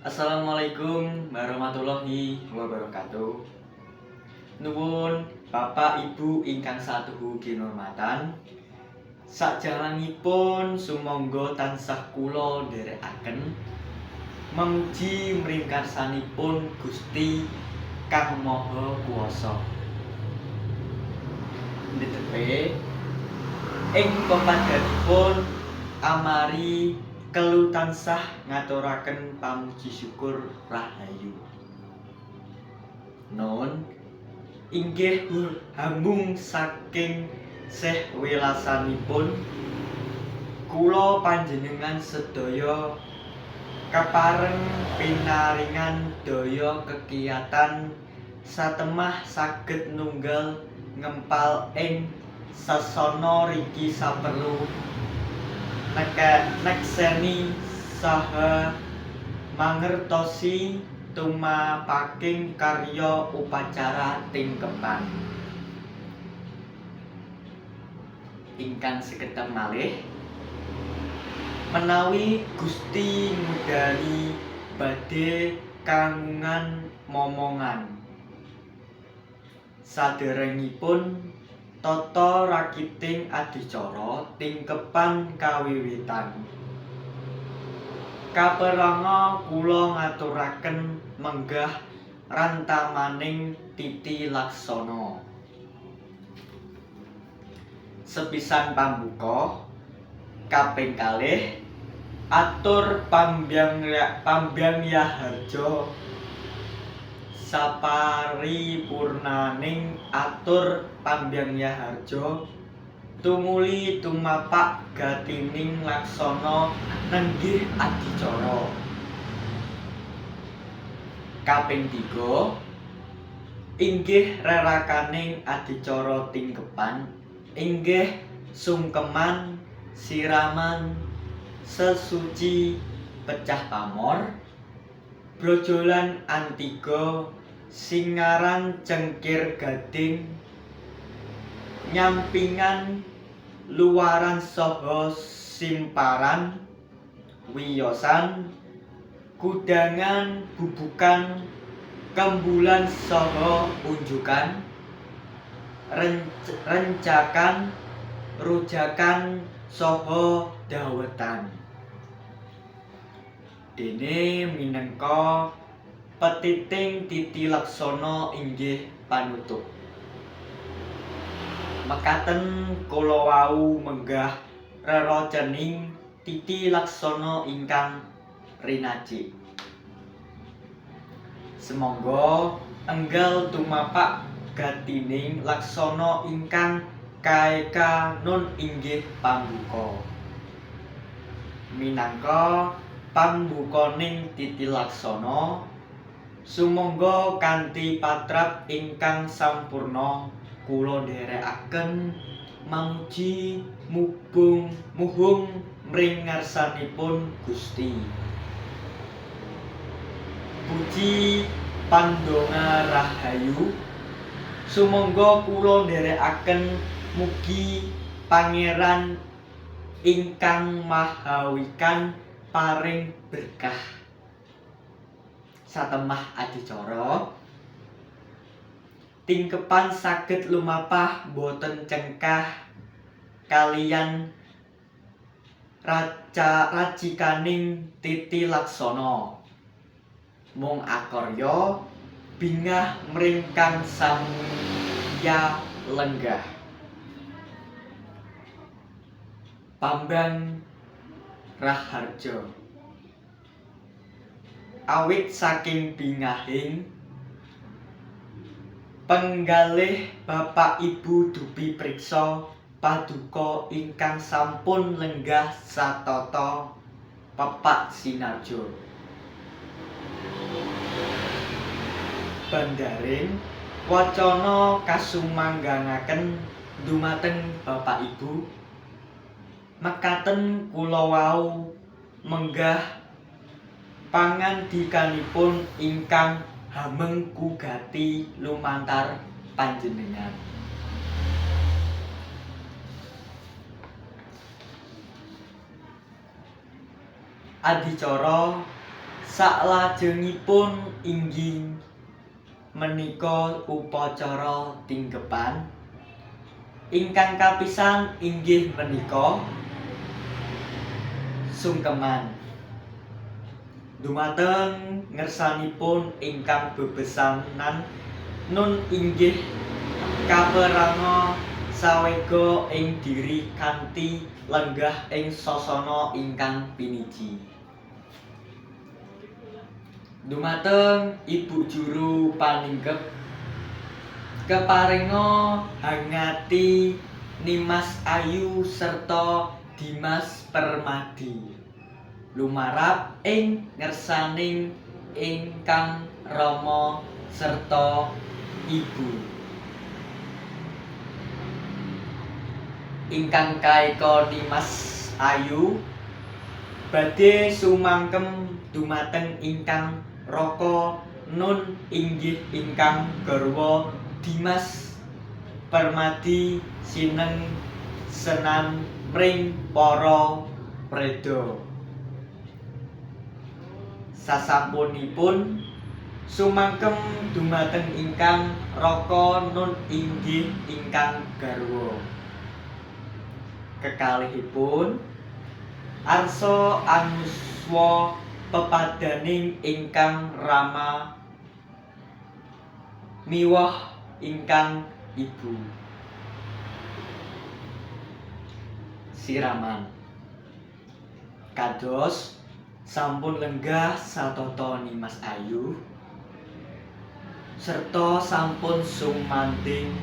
Assalamualaikum warahmatullahi wabarakatuh. Nuwun Bapak Ibu ingkang satuhu kinurmatan. Sajalanipun sumangga tansah kula nderekaken memuji mring karsanipun Gusti Kang Maha Kuwasa. Ndhetepe ing pepadhanipun amari kelu tansah ngaturaken pamuji syukur rahayu. Nun inggih hamung saking seh welasanipun kula panjenengan sedaya kepareng pinaringan daya kekiyatan satemah saged nunggal ngempal ing sasana riki saperlu nekseni saha mangertosi tumapaking karya upacara tingkeban. Ingkang sekedhap malih menawi Gusti ngudani badhe kangungan momongan. Saderengipun tata rakiting adicara tingkeban kawiwitan. Kaperanga kula ngaturaken menggah rantamaning titi laksana. Sepisan pambuka, kaping kalih atur pambyangyaharja saparipurnaning atur pambyangyaharja tumuli tumapak gatining laksana nenggih adicara. Kaping 3 inggih rerakaning adicara tingkeban inggih sungkeman, siraman, sesuci, pecah pamor, brojolan antiga, singaran cengkir gading, nyampingan, luwaran saha simparan, wiyosan, kudangan bubukan, kembulan saha unjukan, rencakan, rujakan saha dawetan. Dene minangka petiting titi laksana inggih panutup. Mekaten kula wau menggah rerocening titi laksana ingkang rinacik. Semangga enggal tumapak gatining laksana ingkang kaeka nun inggih pambuka. Minangka pambukaning titi laksana, sumangga kanthi patrap ingkang sampurna kula nderekaken mamuji muhung mring ngarsanipun Gusti. Puji pandonga rahayu, sumangga kula nderekaken mugi Pangeran ingkang Maha Wikan paring berkah. Satemah adicara tingkepan saged lumapah boten cengkah kaliyan racikaning titi laksana. Mung akarya bingah mring kang samya lenggah. Pambang Raharja. Awit saking bingahing penggalih Bapak Ibu dupi priksa paduka ingkang sampun lenggah satata pepak sinarjo. Bandaring wacana kasumanggangaken dumateng Bapak Ibu. Mekaten kula wau menggah pangandikanipun ingkang hamengku gati lumantar panjenengan. Adicara Saklajengipun inggih menika upacara tinggepan. Ingkang kapisan inggih menika sungkeman. Dumateng ngersanipun ingkang bebesanan nun inggih kaperanga sawega ing diri kanthi lenggah ing sasana ingkang piniji. Dumateng Ibu Juru Paninggep keparenga hangati Nimas Ayu serta Dimas Permadi lumarap ing ngersaning ingkang rama serta ibu. Ingkang kaeka Nimas Ayu badhe sumangkem dumateng ingkang raka nun inggih ingkang garwa Dimas Permadi sineng senan mring para preda. Sasampunipun sumangkem dumateng ingkang raka nun inggih ingkang garwa. Kekalihipun arsa anuswa pepadaning ingkang rama miwah ingkang ibu. Siraman. Kados sampun lenggah satata Nimas Ayu serta sampun sumandhing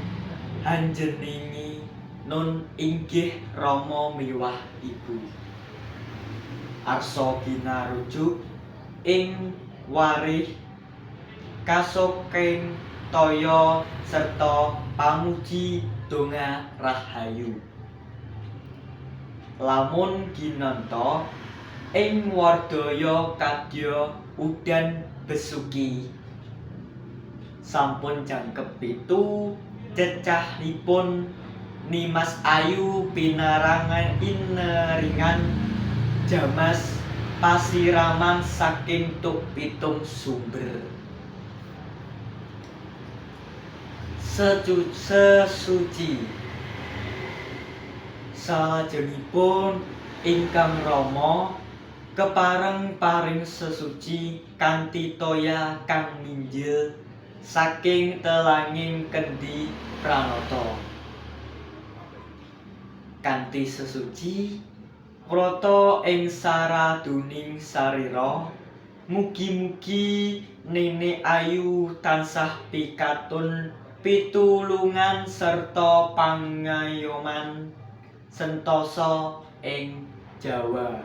hanjeningi nun inggih rama miwah ibu. Arsa ginarujuk ing warih kasoking toya serta pamuji donga rahayu. Lamun ginanta ing wardaya kadya udan besuki. Sampun jangkep 7 cecahipun Nimas Ayu pinarangan ineringan jamas pasiraman saking tuk 7 sumber. Sesuci. Salajengipun ingkang rama kepareng paring sesuci kanthi toya kang minjil saking telanging kendi pranata. Kanthi sesuci prata ing saraduning sarira, mugi-mugi Nini Ayu tansah pikatun pitulungan serta pangayoman sentosa ing Jawa.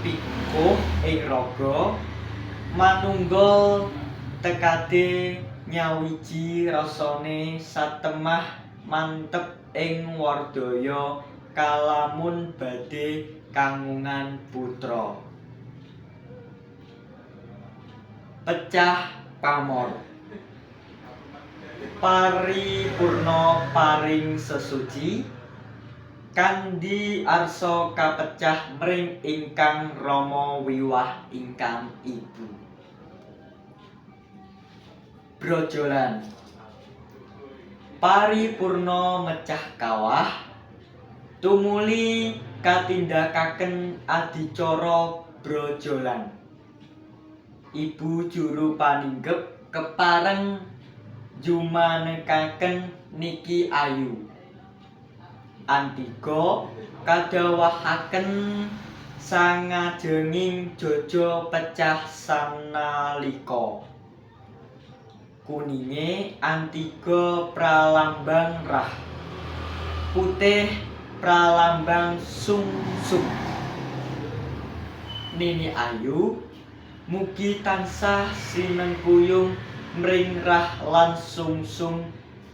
Pikuh ing raga manunggal tekade nyawiji rasane satemah mantep ing wardaya kalamun badhe kangungan putra. Pecah pamor. Paripurna paring sesuci kandhi arsa kapecah mring ingkang rama wiwah ingkang ibu. Brojolan. Paripurna mecah kawah tumuli katindakaken adicara brojolan. Ibu juru paninggep kepareng jumanekaken Niki Ayu. Antiga kadawahaken sangajenging jaja pecah sanalika. Kuninge antiga pralambang rah, putih pralambang sungsum. Nini Ayu mugi tansah sinengkuyung mring rah lan sungsum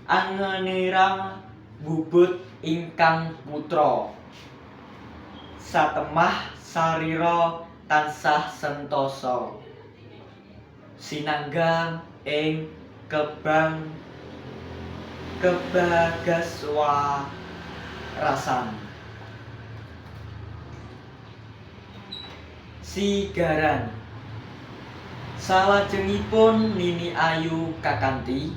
angenirang bubut ingkang putra. Satemah sarira tansah sentosa sinanggang ing kebang kebagaswarasan. Sigaran. Salajengipun Nini Ayu kakanthi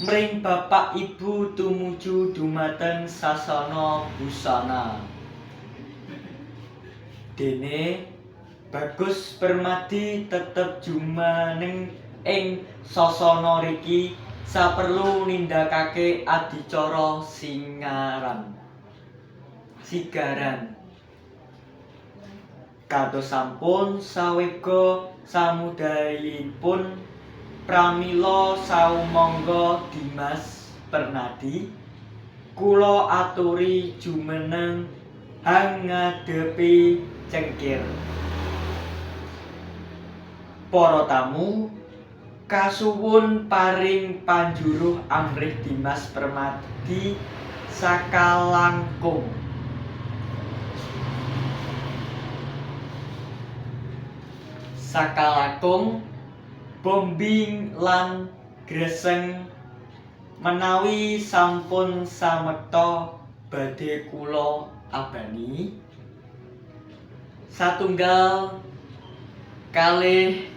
mring bapak ibu tumuju dumateng sasana busana. Dene Bagus Permadi tetep jumeneng ing sasana riki saperlu nindakake adicara sigaran. Kados sampun sawega samudayipun pramila saumangga Dimas Permadi kula aturi jumeneng hangadepi cengkir. Para tamu kasuwun paring panjuruh amrih Dimas Permadi sakalangkung. Sakalangkung bombing lan greseng menawi sampun samekta badhe kula abani. Satunggal kalih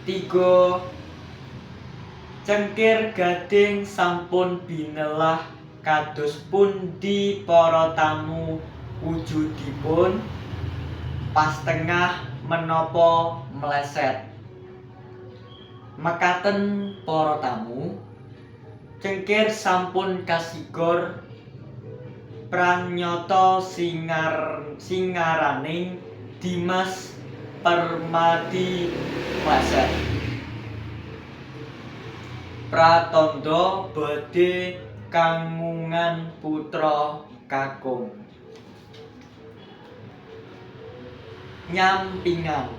tiga cengkir gading sampun binelah kados pundi para tamu wujudipun pas tengah menapa meleset. Mekaten para tamu, cengkir sampun kasigor pranyata singaraning Dimas Permadi meleset. Pratandha badhe kangungan putra kakung. Nyampingan.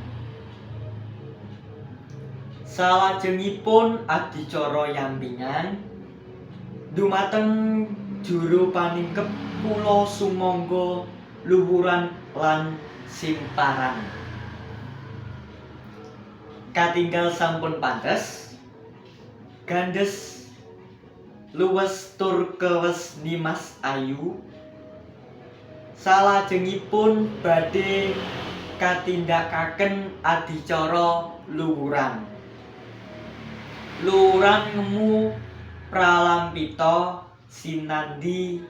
Salajengipun adicara yampingan dumateng juru paningkep kula sumangga luwuran lan simparan. Katinggal sampun pantes gandhes luwes tur kewes Nimas Ayu. Salajengipun badhe katindakaken adicara luwuran. Luwuran ngemu pralampita sinandhi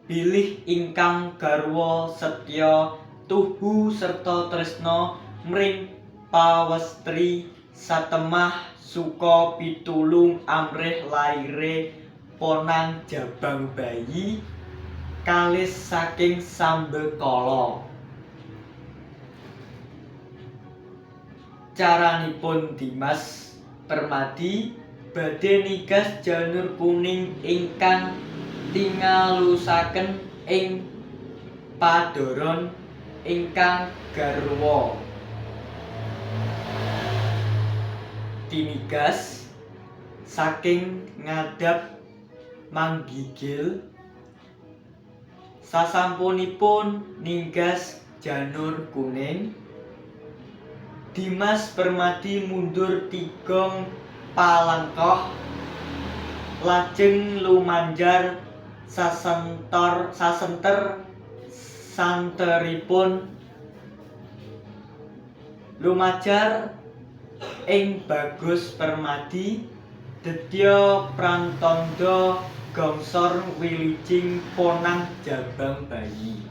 bilih ingkang garwa setya tuhu serta tresna mring pawestri satemah suka pitulung amrih laire ponang jabang bayi kalis saking sambekala. Caranipun Dimas Permadi badhe nigas janur kuning ingkang tingalusaken ing padharan ingkang garwa. Tinigas saking ngadhap manggigil sasampunipun ninggas janur kuning, Dimas Permadi mundur tigong palangkoh lajeng lumanjar sasenter santeripun lumajar ing Bagus Permadi dedya prantandha gongsor wilijing ponang jabang bayi.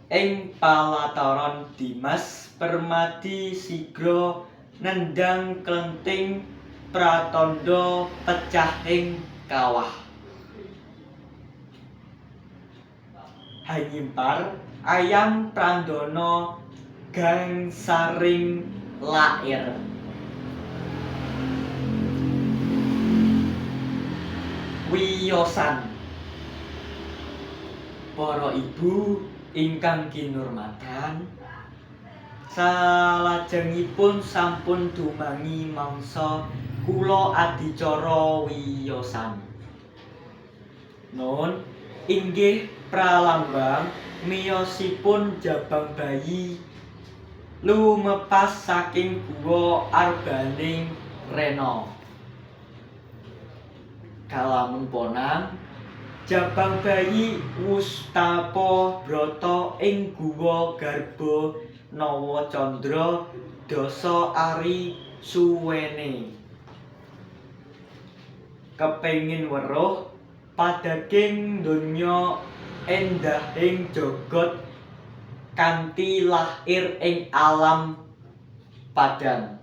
Ing palataran Dimas Permadi sigra nendhang klenthing pratandha pecahing kawah. Hanyimpar ayam prandana gangsaring lair. Wiyosan. Para ibu ingkang kinurmatan, salajengipun sampun dumangi mangsa kula adicara wiyosan. Nun inggih pralambang miyosipun jabang bayi lumepas saking guwa arbaning rena. Kalamun ponang Jabang bayi wus tapa brata ing guwa garba nawa candra dasa ari suwene. Kepengin weruh padaging donya endahing jagat kanthi lahir ing alam padang.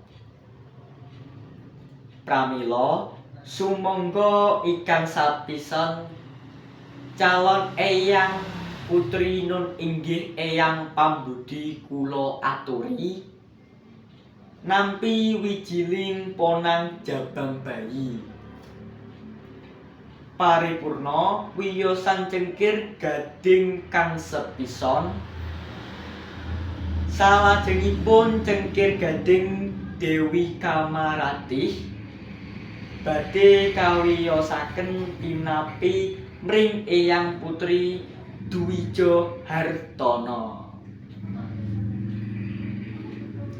Pramila sumangga ingkang sapisan calon eyang putri nun inggih Eyang Pambudi kula aturi nampi wijiling ponang jabang bayi. Paripurna wiyosan cengkir gading kang sepison. Salajengipun cengkir gading Dewi Kamaratih badhe kawiyosaken pinapi mring Eyang Putri Dwija Hartana.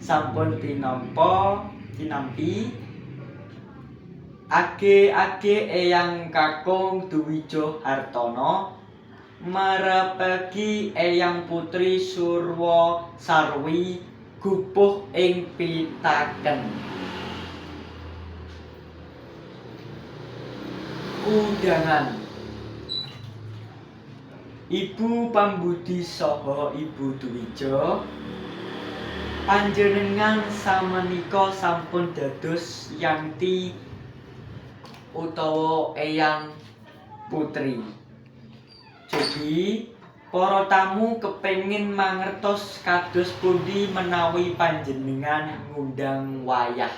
Sampun tinampi age-age Eyang Kakung Dwija Hartana marepegi Eyang Putri Surwa Sarwi gupuh ing pitaken. Undangan Ibu Pambudi saha Ibu Dwija, panjenengan samenika sampun dados yanti utawa eyang putri. Cobi para tamu kepengin mangertos kados pundi menawi panjenengan ngundang wayah.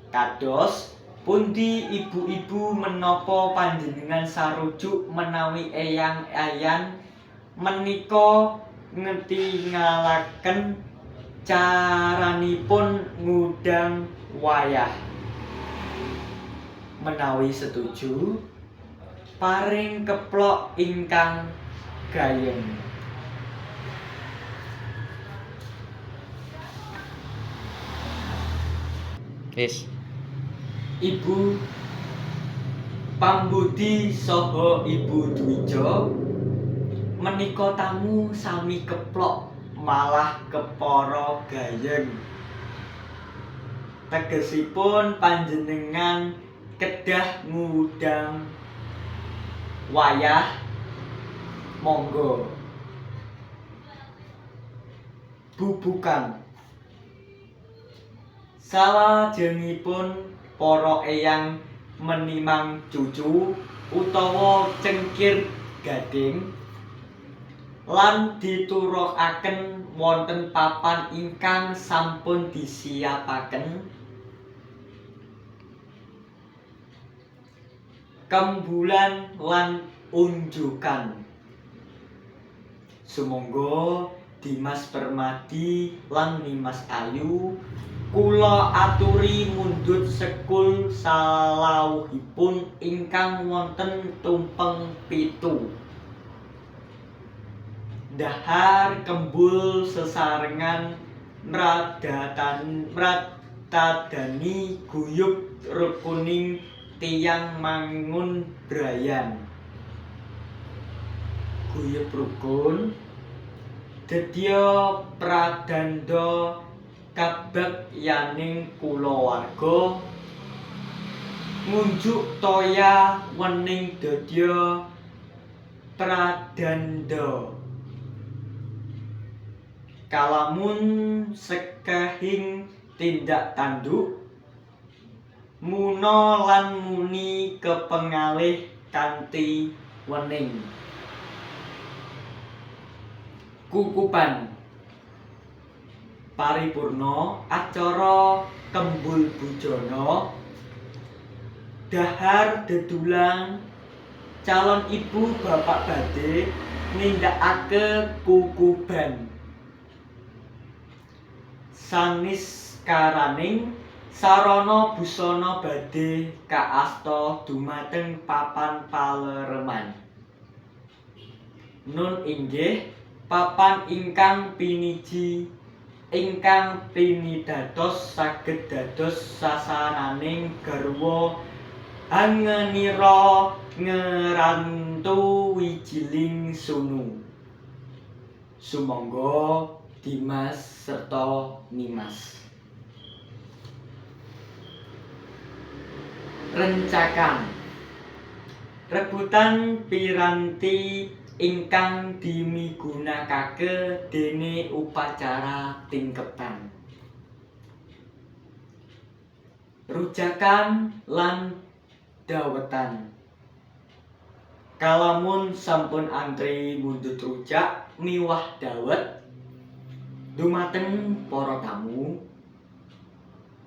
Kados pundi ibu-ibu menapa panjenengan sarujuk menawi eyang ayan menika ngetingalaken caranipun ngundang wayah. Menawi setuju, paring keplok ingkang gayeng. Wis. Ibu Pambudi saha Ibu Dwija menika tamu sami keplok malah kepara gayeng. Tegesipun panjenengan kedah ngundang wayah monggo. Bubukan. Salajengipun para eyang menimang cucu utawa cengkir gading lan diturukaken wonten papan ingkang sampun disiapaken. Kembulan lan unjukan. Sumangga Dimas Permadi lan Nimas Ayu kula aturi mundhut sekul salawuhipun ingkang wonten tumpeng 7. Dahar kembul sesarengan mratadani guyub rukuning tiyang mangun brayan. Guyub rukun dedya pradanda kabagyaning kulawarga ngunjuk toya wening dadya pradanda. Kalamun sekehing tindak tanduk muna lan muni kepengalih kanthi wening. Kukupan. Paripurna acara kembul bujana dahar dedulang calon ibu bapak badhe nindakake kukuban. Saniskaraning sarana busana badhe kaasta dumateng papan palereman. Nun inggih papan ingkang piniji ingkang pinidados saged dados sasananing garwa Hangenira ngerantu wijiling sunu. Sumangga Dimas serta Nimas. Rencakan rebutan piranti ingkang dimigunakake dene upacara tingkeban. Rujakan lan dawetan. Kalamun sampun antri mundhut rujak miwah dawet dumateng para tamu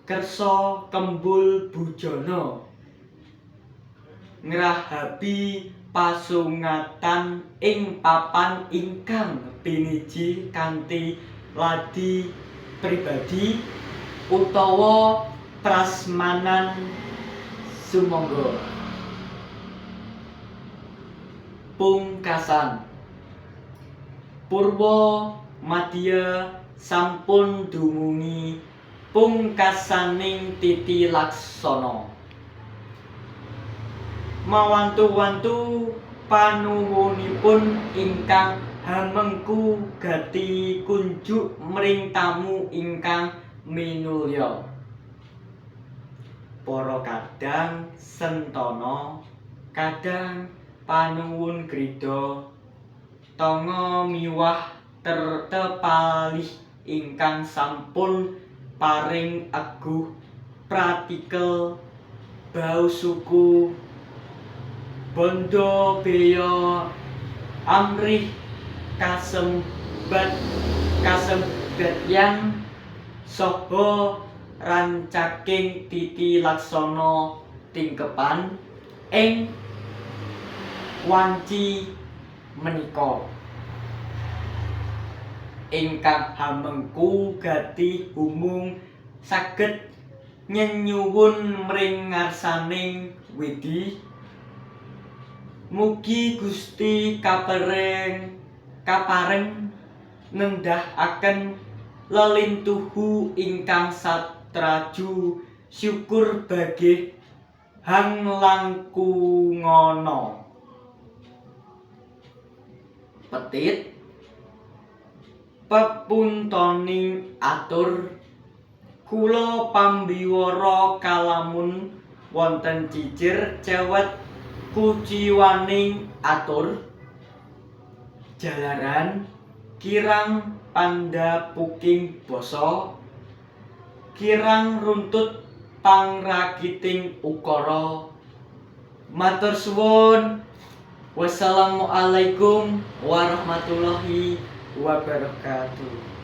kersa kembul bujana ngrahabi pasungatan ing papan ingkang piniji kanthi ladi pribadi utawa prasmanan. Sumangga. Pungkasan. Purwa madya sampun dumungi pungkasaning titi laksana. Mawantu-wantu panuwunipun ingkang hamengku gati kunjuk mring tamu ingkang minulya. Para kadang sentana, kadang panuwun grida tanga miwah tepalih ingkang sampun paring eguh pratikel bau suku bandha beya amrih kasembadyan saha rancaking titi laksana tingkepan ing wanci menika. Ingkang hamengku gati humung saged nyenyuwun mring ngarsaning Widi. Mugi Gusti kapareng nendhahaken lelintuhu ingkang satraju syukur bagih hang langkungana. Petit pepuntoning atur kula pambiwara kalamun wonten cicir cewet kuciwaning atur jalaran kirang pandhapuking basa kirang runtut pangrakiting ukara. Matur suwun. Wassalamualaikum warahmatullahi wabarakatuh.